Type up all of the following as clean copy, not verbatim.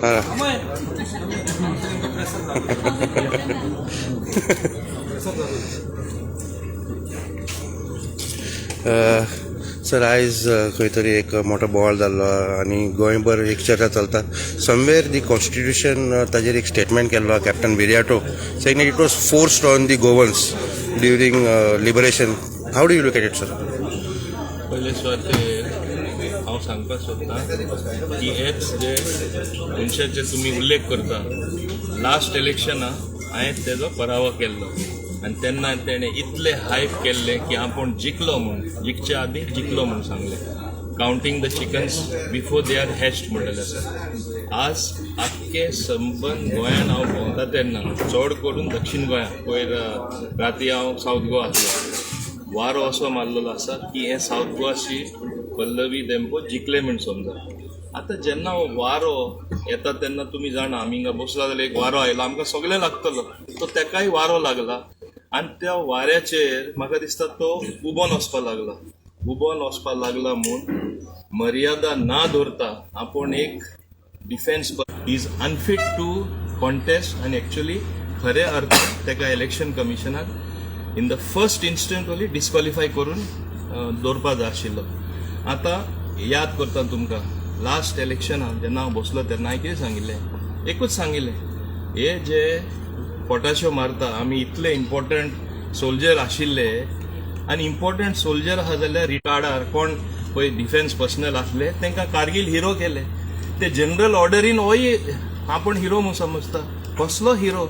हा. सर, आयज खंय तरी एक मोठो बोवाळ जाल्लो आनी गोंयभर एक चर्चा चलता. समवेर दी कॉन्स्टिट्युशन, ताजेर एक स्टेटमेंट केल्लो captain Viriato saying it was forced on the Goans during liberation. How do you look at it, sir? पयले सुवातेर हांव सांगपाक सोदतां की हेच जे मनशाचे तुमी उल्लेख करता, लास्ट इलेक्शनाक हांवें तेजो पराभव केल्लो आनी तेन्ना तेणें इतलें हायप केल्लें की आपूण जिखलो म्हूण, जिखचे आदीं जिखलो म्हूण सांगलें. "Counting the chickens before they are hatched" म्हणलेलें आसा. आज आख्खे संबंद गोंयान हांव भोंवता तेन्ना, चड करून दक्षीण गोंयांत, पयर राती हांव सावथ गोवा आसलो, वारो असो मारलेलो आसा की हें सावथ गोवा सीट पल्लवी धेंपो जिखले म्हूण समजा. आतां जेन्ना हो वारो येता तेन्ना तुमी जाणा, आमी हिंगा बसला जाल्यार एक वारो आयलो, आमकां सगळें लागतलो. तो तेकाय वारो लागला आनी त्या वाऱ्याचेर म्हाका दिसता तो उबोन वचपाक लागला. उबोन वचपाक लागला म्हूण मर्यादा ना दवरता आपूण एक defence is unfit to contest. आनी एक्चुअली खऱ्या अर्थान ताका election कमिशनान in the first instant only disqualify करून दवरपा जाय आशिल्लो. आतां याद करता तुमकां, लास्ट इलेक्शनाक जेन्ना हांव बसलो तेन्ना हांवें कितें सांगिल्लें? एकूच सांगिल्लें, हे जे फटाश्यो मारता, आमी इतले इम्पॉर्टंट सोल्जर आशिल्ले आनी इम्पॉर्टंट सोल्जर आहा जाल्यार रिटार्डार कोण पळय डिफेन्स पर्सनल आसले, तांकां कारगील हिरो केले. ते जनरल ऑर्डरीन होय आपूण हिरो म्हूण समजता. कसलो हिरो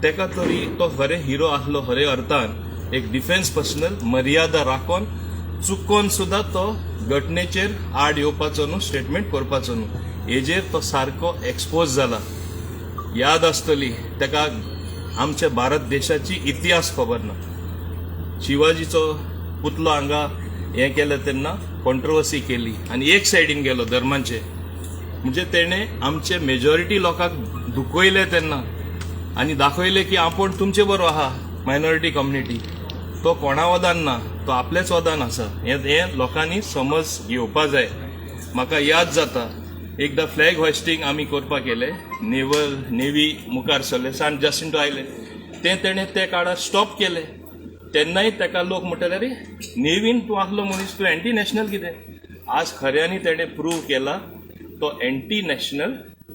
तेका तरी? तो खरें हिरो आसलो खरे अर्थान एक डिफेन्स पर्सनल मर्यादा राखोन चुकोन सुद्दां तो घटनेचेर आड येवपाचो न्हू, स्टेटमेंट करपाचो न्हू. हेजेर तो सारको एक्सपोज जाला. याद आसतली तेका, आमच्या भारत देशाची इतिहास खबर ना. शिवाजीचो पुतलो हांगा हें केलें तेन्ना कॉन्ट्रोवर्सी केली आनी एक सायडीन गेलो धर्माचे. म्हणजे तेणें आमचे मेजॉरिटी लोकांक दुखयले तेन्ना आनी दाखयले की आपूण तुमचे बरो आहा. मायनॉरिटी कम्युनिटी तो कोणा वदान ना, तो आपल्याच वदान आसा, हें हें लोकांनी समज घेवपा जाय. म्हाका याद जाता, एकदां फ्लॅग हॉयस्टींग आमी करपाक गेले, नेवल नेवी मुखार सरले, सान जासिंटो आयले, तें तेणें ते काळार स्टॉप केले. तेन्नाय ताका लोक म्हणटाले, "अरे, नेवीन तूं आसलो मनीस, तूं एंटी नॅशनल कितें?" आज खऱ्यांनी तेणें प्रूव केला तो एंटी नॅशनल.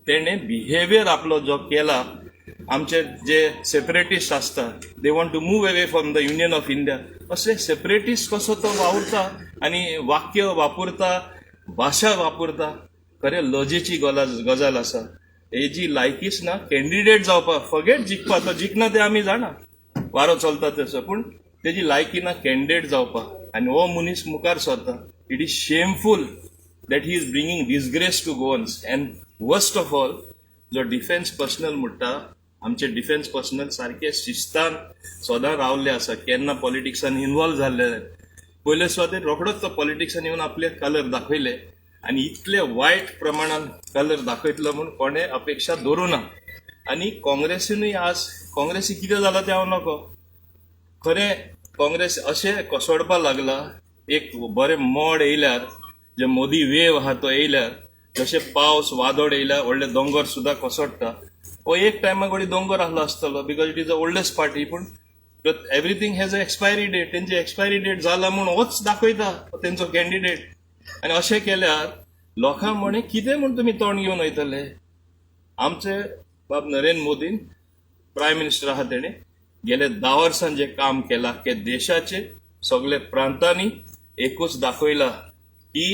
तेणें बिहेवियर आपलो जो केला, आमचे जे सेपरेटिस्ट आसता, they want to move away from the Union of India, असले सेपरेटिस्ट कसो तो वावुरता आनी वाक्य वापरता, भाशा वापरता. खरें लजेची गजाल आसा. हेजी लायकीच ना कॅन्डिडेट जावपाक. फॉरगेट जिखपा, तो जिखना तें आमी जाणा, वारो चलता तसो, पूण तेजी लायकी ना कॅन्डिडेट जावपाक आनी हो मनीस मुखार सरता. It is shameful that he is bringing disgrace to Goans. And worst of all, जो डिफेन्स पर्सनल म्हणटा, आमचे डिफेन्स पर्सनल सारके शिस्तान सदां रावल्ले आसा, केन्ना पॉलिटिक्सान इन्वॉल्व जाल्ले. पयले सुवातेर रोखडोच तो पॉलिटिक्सान येवन आपले कलर दाखयले आनी इतले वायट प्रमाणान कलर दाखयतलो म्हूण कोणें अपेक्षा दवरूं ना. आनी काँग्रेसीनूय आज काँग्रेसी कितें जालां तें हांव नको. खरें काँग्रेस अशें कोसळपाक लागला. एक बरें मोड येयल्यार, जे मोदी वेव आहा तो येयल्यार, जशें पावस वादळ येयल्यार व्हडले दोंगर सुद्दां कोसळटा, हो एक टायमा घोडी दोंगर आसलो आसतलो because it is the oldest party, पूण everything has a expiry date. तेंची एक्सपायरी डेट जाला म्हूण होच दाखयता तेंचो कॅन्डिडेट. आनी अशें केल्यार लोकांक म्हणे कितें म्हूण तुमी तोंड घेवन वयतले? आमचे बाब नरेंद्र मोदीन प्रायम मिनिस्टर आहा, तेणे गेले 10 वर्सां जें काम केलां की देशाचे सगळे प्रांतांनी एकूच दाखयला की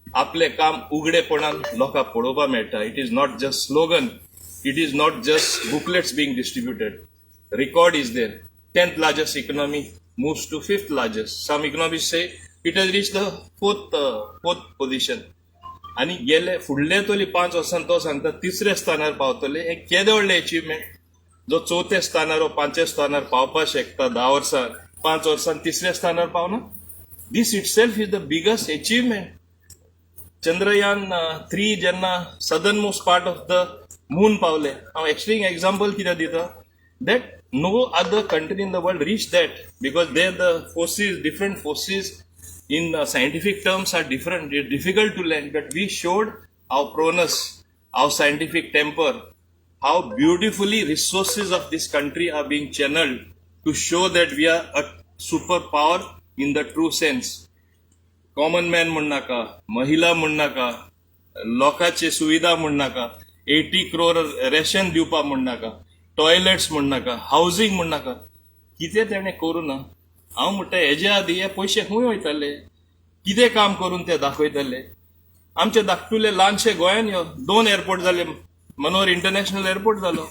आपलें काम उगडेपणान लोकांक पळोवपाक मेळटा. It is not just slogan, it is not just booklets being distributed. Record is there. 10th largest economy moves to fifth largest. Some economists say it has reached the fourth position. आनी गेले फुडले तरी 5 वर्सां तो सांगता तिसऱ्या स्थानार पावतले. हें केदें व्हडलें एचिवमेंट! जो चवथ्या स्थानार वा पांचव्या स्थानार पावपाक शकता 10 वर्सां, 5 वर्सां तिसऱ्या स्थानार पावना, this itself is the biggest achievement. Chandrayaan 3 जेन्ना southern most part of the moon पावले, हांव एक्स्ट्रीम एग्जाम्पल कित्याक दिता, that no other country in the world reach that because they the forces, different forces in scientific terms are different, it difficult to land, but we showed our prowess, How scientific temper, how beautifully resources of this country are being channelled to show that we are a super power in the true sense. Common man म्हण नाका, महिला म्हण नाका, लोकांचे सुविधा म्हण नाका, 80 crore ration दिवपा म्हण नाका, टॉयलेट्स म्हण नाका, हावजींग म्हण नाका, कितें तेणें करूं ना. हांव म्हणटा, हेजे आदी हे पयशे खंय वयताले? कितें काम करून ते दाखयताले? आमचे धाकटुले ल्हानशे गोंयान यो दोन एअरपोर्ट जाले. मनोहर इंटरनॅशनल एअरपोर्ट जालो,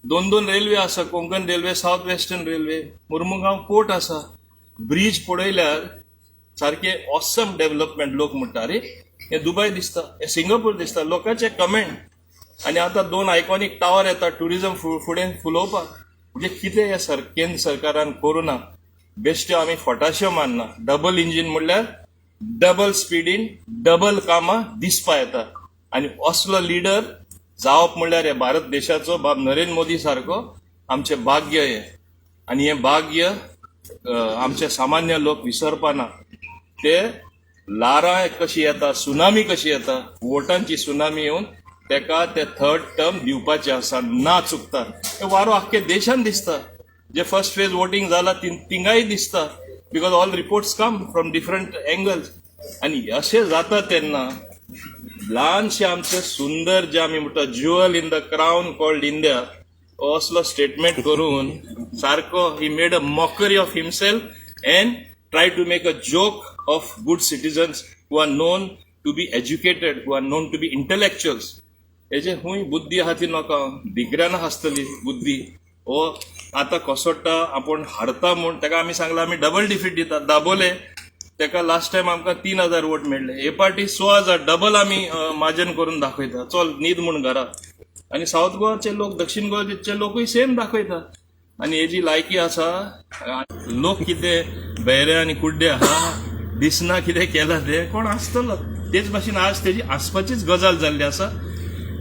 दोन दोन रेल्वे आसा, Konkan railway, south western railway, Mormugao port आसा. ब्रीज पळयल्यार सारके ऑसम डेव्हलपमेंट. लोक म्हणटा, "अरे, हें दुबय दिसता, हें सिंगापूर दिसता." लोकांचे कमेंट. आनी आतां दोन आयकॉनीक टावर येता ट्युरिझम फुडें फुलोवपाक. म्हणजे कितें हें सर केंद्र सरकारान करूं ना? बेश्ट्यो आमी फटाश्यो मारना. डबल इंजीन म्हणल्यार डबल स्पिडीन डबल कामां दिसपा येता. आनी असलो लिडर जावप म्हणल्यार हे भारत देशाचो बाब नरेंद्र मोदी सारको आमचें भाग्य हें. आनी हें भाग्य आमचे सामान्य लोक विसरपाना. ते ल्हारां कशी येता, सुनामी कशी येता, वोटांची सुनामी येवन तेका ते थर्ड टर्म दिवपाचे आसा. ना चुकता हे वारो आख्खे देशान दिसता. जे फर्स्ट फेज वोटींग जाला, थिंगाय दिसता, because all reports come from different angles. आनी अशें जाता तेन्ना ल्हानशें आमचें सुंदर, जे आमी म्हणटा jewel in the crown called India, असलो स्टेटमेंट करून सारको he made a mockery of himself and try to make a joke of good citizens who are known to be educated, who are known to be intellectuals. हेजे खूंय बुद्धी आहा ती नाका, भिकऱ्यान आसतली बुद्धी. हो आतां कसोडटा, आपूण हारता म्हूण. ताका आमी सांगलां, आमी डबल डिफीट दिता दाबोले ताका. लास्ट टायम आमकां 3000 वोट मेळ्ळे, हे पार्टी 16,000, डबल आमी मार्जन करून दाखयता. चल न्हीद म्हूण घरा. आनी सावथ गोवाचे लोक, दक्षिण गोवाचे लोकूय सेम दाखयता. आनी हेजी लायकी आसा. लोक कितें बेरे आनी कुड्डे आहा? दिसना कितें केलां तें कोण आसतलो. तेच भाशेन आज तेजी आसपाचीच गजाल जाल्ली आसा.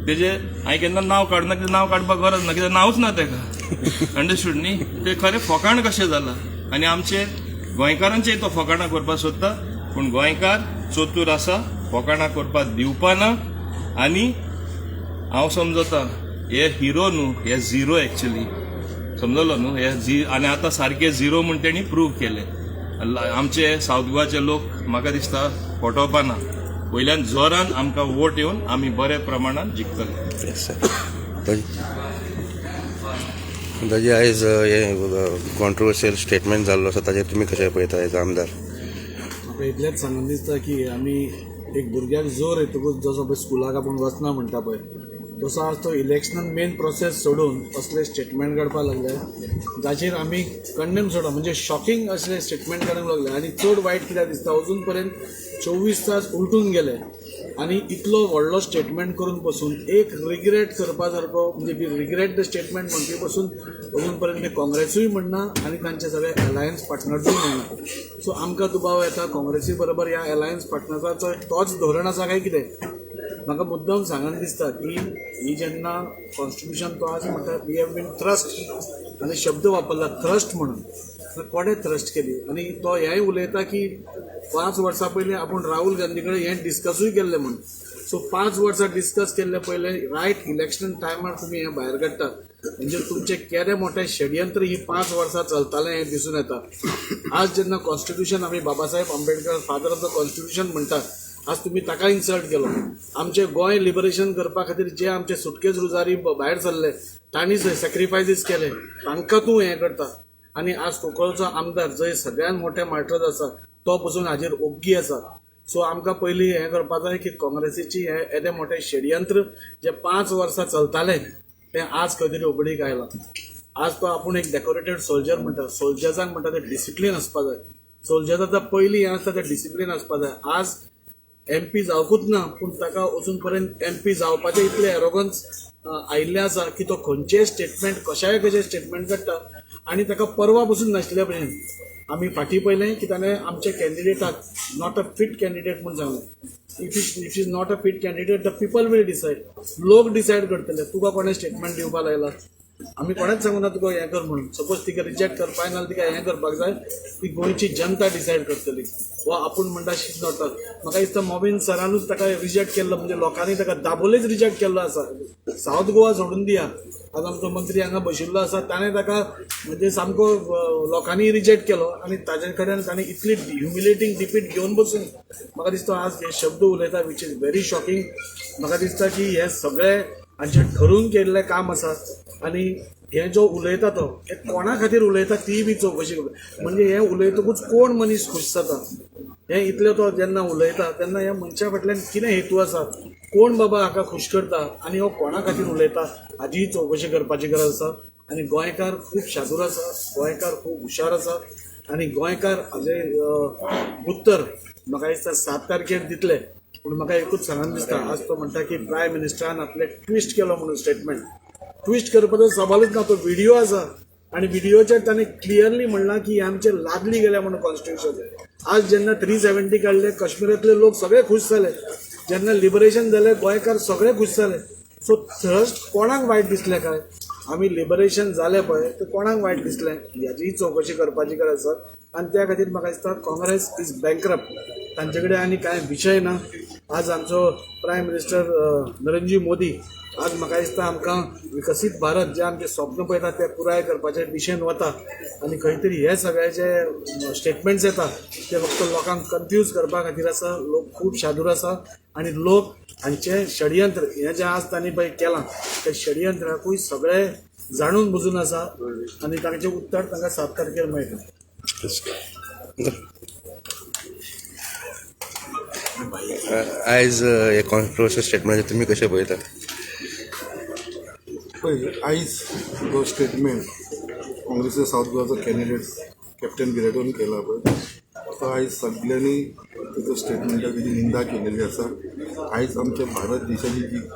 तेजे हांवें केन्ना नांव काडना, कित्याक नांव काडपाक गरज ना, कित्याक नांवच ना तेका. अंडरस्टूड न्ही? ते खरें फकाण कशें जालां आनी आमचे गोंयकारांचेय तो फकाणां करपाक सोदता. पूण गोंयकार चतूर आसा, फकाणां करपाक दिवपाना. आनी हांव समजता, हे हिरो न्हू, हे झिरो एक्चुली, समजलो न्हू? हे झी आनी आतां सारके झिरो म्हूण तेणी प्रूव केले. आमचे सावथ गोवाचे लोक म्हाका दिसता फटोवपाना. वयल्यान जोरान आमकां वोट येवन आमी बऱ्या प्रमाणान जिखतले. Yes, sir. ताजी आयज हें कॉन्ट्रोवर्शियल स्टेटमेंट जाल्लो आसा, ताजेर तुमी कशें पळयता एज आमदार? म्हाका इतलेंच सांगून दिसता की आमी एक भुरग्याक जोर येतकूच जसो पळय स्कुलाक आपूण वचना म्हणटा पळय, तसो आज तो इलेक्शनान मेन प्रोसेस सोडून असले स्टेटमेंट काडपाक लागले, जाचेर आमी कंडेम सोडा, म्हणजे शॉकिंग असले स्टेटमेंट काडूंक लागले. आनी चड वायट कित्याक दिसता, अजून पर्यंत 24 तास उलटून गेले आनी इतलो व्हडलो स्टेटमेंट करून पसून एक रिग्रेट करपा सारको, म्हणजे बी रिग्रेट the statement म्हणपी पसून अजून पर्यंत ते काँग्रेसूय म्हणना आनी तांचे सगळे अलायन्स पार्टनर्सूय म्हणना. सो आमकां दुबाव येता, काँग्रेसी बरोबर ह्या अलायन्स पार्टनर्साचो तोच धोरण आसा काय कितें. म्हाका मुद्दम सांगन दिसता की ही जेन्ना कॉन्स्टिट्युशन, तो आज म्हणटा, "we have been thrust", आनी शब्द वापरला थ्रस्ट म्हणून. तर कोणें थ्रस्ट केली? आनी तो हेंय उलयता की 5 वर्सां पयलीं आपूण राहुल गांधी कडेन हें डिस्कसूय केल्लें म्हणून. सो 5 वर्सां डिस्कस केल्ले पयलें, रायट इलेक्शन टायमार तुमी हें भायर काडटात, म्हणजे तुमचें केदें मोठें षडयंत्र ही 5 वर्सां चलतालें हें दिसून येता. आज जेन्ना कॉन्स्टिट्युशन, आमी Babasaheb Ambedkar father of the constitution म्हणटात, आज तुमी ताका इन्सल्ट केलो. आमचें गोंय लिबरेशन करपा खातीर जे आमचे सुटके झुजारी भायर सरले, तांणी सॅक्रिफायसीस केले, तांकां तूं हें करता. आनी आज कुंकळ्ळेचो आमदार, जंय सगळ्यात मोठे मार्टर्स आसा, तो पसून हाजेर ओग्गी आसा. सो आमकां पयलीं हें करपा जाय की काँग्रेसीची हें येदें मोठें षडयंत्र जे 5 वर्सां चलतालें, तें आज खंय तरी उगडीक आयलां. आज तो आपूण एक डेकोरेटेड सोल्जर म्हणटा. सोल्जर्सांक म्हणटा ते डिसिप्लीन आसपा जाय. सोल्जर्साचो पयलीं हें आसता तें डिसिप्लीन आसपा जाय. आज एमपी जावकूच ना, पूण ताका अजून पर्यंत एमपी जावपाचें इतलें एरोगन्स आयिल्लें आसा की तो खंयचेय स्टेटमेंट, कशाय कशें स्टेटमेंट काडटा आनी ताका परवा पसून नाशिल्ल्या भशेन. आमी फाटीं पळयलें की ताणें आमच्या कॅन्डिडेटाक not a fit candidate म्हूण सांगलें. If is not a fit candidate, the people will decide. लोक डिसायड करतले. तुका कोणें स्टेटमेंट दिवपा लायला? आमी कोणेच सांगू ना तुका हें कर म्हणून. सपोज तिका रिजेक्ट करपाक नाल्यार तिका हें करपाक जाय, ती गोंयची जनता डिसायड करतली. वा आपूण म्हणटा शीत नोटा. म्हाका दिसता मोबीन सरानूच ताका रिजेक्ट केल्लो, म्हणजे लोकांनी ताका दाबोलेच रिजेक्ट केल्लो आसा. सावथ गोवा सोडून दिया, आज आमचो मंत्री हांगा बशिल्लो आसा, ताणें ताका म्हणजे सामको लोकांनी रिजेक्ट केलो आनी ताजे कडेन ताणें इतली ह्युमिलेटींग डिफीट घेवन बसून म्हाका दिसता आज हे शब्द उलयता, which is very shocking. म्हाका दिसता की हे सगळे हांचें ठरून केल्लें काम आसा आनी हे जो उलयता तो हे कोणा खातीर उलयता ती बी चवकशी करता. म्हणजे हे उलयतकूच कोण मनीस खूश जाता, हे इतले तो जेन्ना उलयता तेन्ना ह्या मनशा फाटल्यान कितें हेतू आसा, कोण बाबा हाका खूश करता आनी हो कोणा खातीर उलयता हाजीय चवकशी करपाची गरज आसा. आनी गोंयकार खूब शादूर आसा, गोंयकार खूब हुशार आसा आनी गोंयकार हाजें उत्तर म्हाका दिसता 7 तारखेर दितले. पूण म्हाका एकूच सांगन दिसता, आज तो म्हणटा की प्रायम मिनिस्टरान आपले ट्विस्ट केलो म्हणून स्टेटमेंट. ट्विस्ट करपाचो सवालूच ना, तो व्हिडिओ आसा आनी व्हिडिओचेर ताणें क्लियरली म्हणलां की आमचे लादली गेल्या म्हणून कॉन्स्टिट्युशन. आज जेन्ना 370 काडले काश्मीरांतले लोक सगळे खूश जाले, जेन्ना लिबरेशन जालें गोंयकार सगळे खूश जाले. सो थ्रस्ट कोणाक वायट दिसलें काय आमी लिबरेशन जालें पळय ते कोणाक वायट दिसलें हाजीय चवकशी करपाची गरज आसा. आनी त्या खातीर म्हाका दिसता काँग्रेस is bankrupt, तांचे कडेन आनी कांय विशय ना. आज आमचो प्रायम मिनिस्टर नरेंद्र मोदी आज म्हाका दिसता आमकां विकसीत भारत जें आमचें स्वप्न पळयता तें पुराय करपाचे दिशेन वता आनी खंय तरी हे सगळे जे स्टेटमेंट्स येता ते फक्त लोकांक कन्फ्यूज करपा खातीर आसा. लोक खूब शादूर आसा आनी लोक हांचें षडयंत्र हें जें आज तांणी पळय केलां तें षडयंत्राकूय सगळे जाणून बुजून आसा आनी तांचें उत्तर तांकां 7 तारखेर मेळटलें. आयज हे कॉन्ट्रोवर्शियल स्टेटमेंट तुमी कशें पळयता? पळय, आयज जो स्टेटमेंट काँग्रेसीच्या सावथ गोवाचो कॅन्डिडेट कॅप्टन विराटोन केला पळय, तो आयज सगळ्यांनी तेजो स्टेटमेंटाक तेजी निंदा केलेली आसा. आयज आमच्या भारत देशाची जी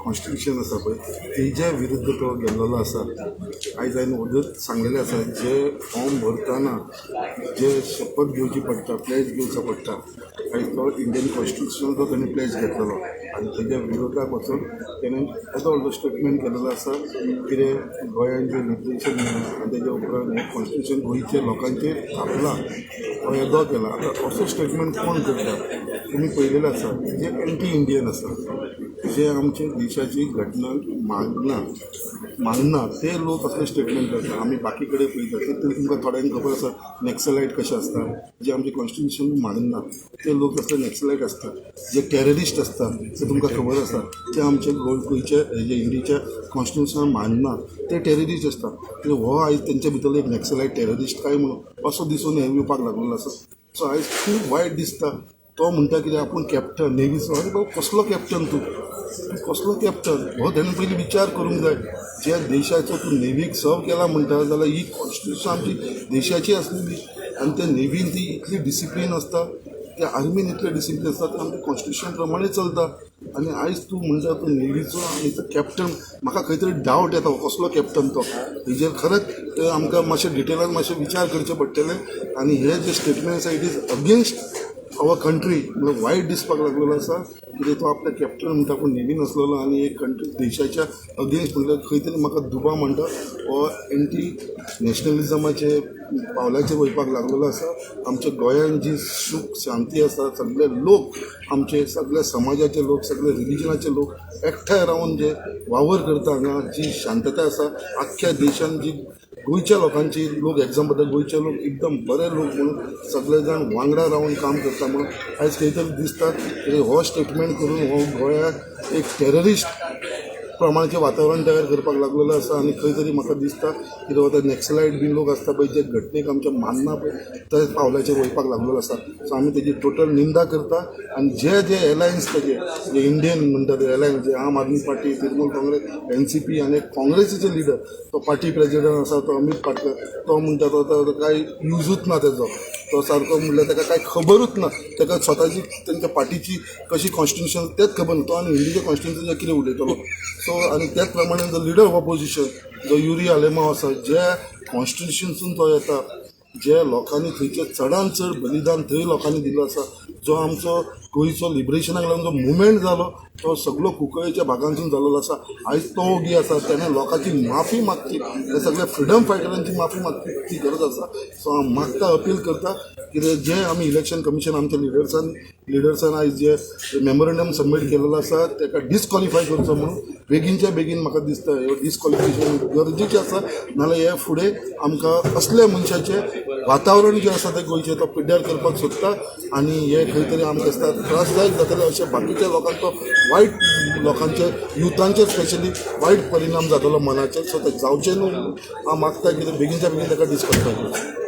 कॉन्स्टिट्युशन आसा पळय तेज्या विरुद्ध तो गेल्लो आसा. आयज हांवें वगत सांगलेलें आसा, जे फॉर्म भरतना जे शपथ घेवची पडटा, प्लेज घेवचो पडटा, आयज तो इंडियन कॉन्स्टिट्युशनाचो तेणें प्लेज घेतलेलो आनी तेज्या विरोधाक वचून तेणें येदो व्हडलो स्टेटमेंट केलेलो आसा. कितें गोंयान जें लिबरेशन मेळ्ळें आनी तेज्या उपरांत हें कॉन्स्टिट्युशन गोंयच्या लोकांचेर थापलां, हो येदो केला. आतां असो स्टेटमेंट कोण करता तुमी पळयलेलें आसा, जे एंटी इंडियन आसा, जे आमच्या देशाची घटना मानना ते लोक असले स्टेटमेंट करता. आमी बाकी कडेन पळयता ते तुमकां थोड्यांक खबर आसा नॅक्सलायट कशे आसता, जे आमचे कॉन्स्टिट्युशन मानना ते लोक असले नॅक्सलायट आसता, जे टेररिस्ट आसता ते तुमकां खबर आसा, ते आमचे गोंयच्या जे इंडियेच्या कॉन्स्टिट्युशन मानना ते टेररिस्ट आसता. ते हो आयज तेंच्या भितरलो एक नॅक्सलायट टेररिस्ट काय म्हणून असो दिसून हें येवपाक लागलेलो आसा. सो आयज खूब वायट दिसता. तो म्हणटा कितें आपूण कॅप्टन नेवीचो, आरे बाबा कसलो कॅप्टन तूं, कसलो कॅप्टन हो तेणें पयलीं विचार करूंक जाय. ज्या देशाचो तूं नेवीक सर्व केला म्हणटा जाल्यार ही कॉन्स्टिट्युशन आमची देशाची आसलेली आनी त्या नेवीन ती इतली डिसिप्लीन आसता, त्या आर्मीन इतलें डिसिप्लीन आसता, ते आमच्या कॉन्स्टिट्युशन प्रमाणे चलता. आनी आयज तूं म्हणटा तूं नेवीचो आनी तो कॅप्टन, म्हाका खंय तरी डावट येता कसलो कॅप्टन तो. हेजेर खरेंच आमकां मातशें डिटेलान मातशें विचार करचे पडटले. आनी हे जे स्टेटमेंट आसा it is against our country, म्हणल्यार वायट दिसपाक लागलेलो आसा. कित्याक तो आपल्या कॅप्टन म्हणटा पूण नेवीन आसलेलो आनी एक कंट्री देशाच्या अगेन्स्ट म्हणल्यार खंय तरी म्हाका दुबाव म्हणटा हो एंटी नॅशनलिजमाचे पावलाचेर वयपाक लागलेलो आसा. आमच्या गोंयांत जी सूख शांती आसा, सगळे लोक आमचे सगळे समाजाचे लोक, सगळे रिलिजनाचे लोक एकठांय रावन जे वावर करता हांगा, जी शांतताय आसा आख्ख्या देशान, जी गोंयच्या लोकांची लोक एग्जाम्पल गोंयचे लोक एकदम बरे लोक म्हणून सगळे जाण वांगडा रावन काम करता म्हणून आयज खंय तरी दिसता की हो स्टेटमेंट करून हो गोंयाक एक टेररिस्ट प्रमाणाचें वातावरण तयार करपाक लागलेलो आसा. आनी खंय तरी म्हाका दिसता कितें आतां नॅक्सलायट बीन लोक आसता पळय जे घटनेक आमच्या मानना पळय त्या पावलाचेर वयपाक लागलेलो आसा. सो आमी तेजी टोटल निंदा करता. आनी जे जे एलायन्स तेजे जे इंडियन म्हणटा ते एलायन्स, जे आम आदमी पार्टी, तृणमूल काँग्रेस, NCP आनी काँग्रेसीचे लिडर तो पार्टी प्रेजिडंट आसा तो अमीत पाटकर, तो म्हणटा तो कांय युजूच ना तेजो, तो सारको म्हणल्यार ताका कांय खबरूच ना, ताका स्वताची तेंच्या पार्टीची कशी कॉन्स्टिट्युशन तेंच खबर ना, तो आनी इंडियेच्या कॉन्स्टिट्युशनाचेर कितें उलयतलो. सो आनी त्याच प्रमाणे जो लिडर ऑफ ऑपोजिशन जो युरी आलेमांव आसा, ज्या कॉन्स्टिट्युशनसून तो येता, जे लोकांनी थंयचे चडान चड बलिदान थंय लोकांनी दिल्लो आसा, जो आमचो गोंयचो लिबरेशनाक लागून जो मुवमेंट जालो तो सगळो कुंकळ्ळेच्या भागांसून जाल्लो आसा. आयज तो ओगी आसा, तेणें लोकांची माफी मागची, हे सगळ्या फ्रिडम फायटरांची माफी मागची ती गरज आसा. सो हांव मागता, अपील करता कितें जें आमी इलेक्शन कमिशन आमच्या लिडर्सान आयज जे मेमोरंडम सबमीट केलेलो आसा ताका डिस्कॉलिफाय करचो म्हणून बेगीनच्या बेगीन म्हाका दिसता हे डिस्कॉलिफिकेशन गरजेचें आसा. नाजाल्यार हे फुडें आमकां असल्या मनशाचें वातावरण जें आसा तें गोंयचें तो पिड्ड्यार करपाक सोदता आनी हे खंय तरी आमकां दिसता त्रासदायक जातलें. अशें बाकीच्या लोकांचो वायट लोकांचे युथांचेर स्पेशली वायट परिणाम जातलो मनाचेर. सो तें जावचें न्हू म्हणून हांव मागता कितें बेगीनच्या बेगीन ताका डिस्कॉलिफाय करचें.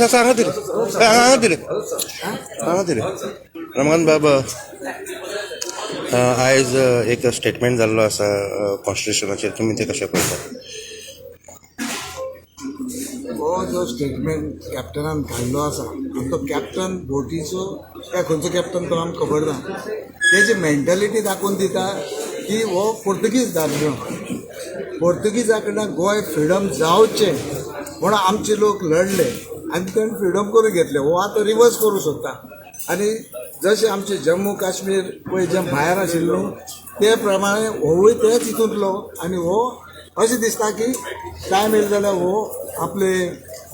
सांगा दिले, हांगा दिले, हांगा दिले. रमाकांत बाब, आयज एक स्टेटमेंट जाल्लो आसा कॉन्स्टिट्युशनाचेर, तुमी तें कशें पळयता? हो जो स्टेटमेंट कॅप्टनान घाल्लो आसा आनी तो कॅप्टन बोटीचो काय खंयचो कॅप्टन तो आमकां खबर ना, तेजी मेंटेलिटी दाखोवन दिता की हो पोर्तुगीज दादलो, पोर्तुगीजा कडल्यान गोंय फ्रिडम जावचें म्हणून आमचे लोक लढले आनी ताणें फ्रिडम करून घेतले. हो आतां रिवर्स करूंक सोदता. आनी जशें आमचें जम्मू काश्मीर पळय जें भायर आशिल्लो ते प्रमाणे होवूय तेच हितूंतलो आनी हो अशें दिसता की टायम येयलो जाल्यार हो आपले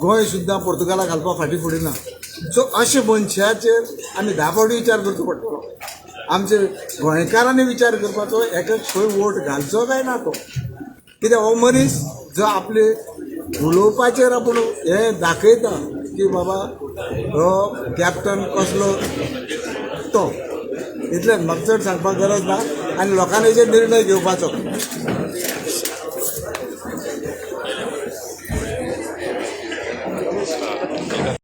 गोंय सुद्दां पोर्तुगालाक घालपाक फाटीं फुडें ना. सो अशे मनशाचेर आमी 10 फावटी विचार करचो पडटलो. आमचे गोंयकारांनी विचार करपाचो एका खंय वोट घालचो काय ना तो, कित्याक हो मनीस जो आपले उलोवपाचेर आपूण हें दाखयता की बाबा हो कॅप्टन कसलो तो, इतलें म्हाका चड सांगपाक गरज ना आनी लोकांनी हेजेर निर्णय घेवपाचो.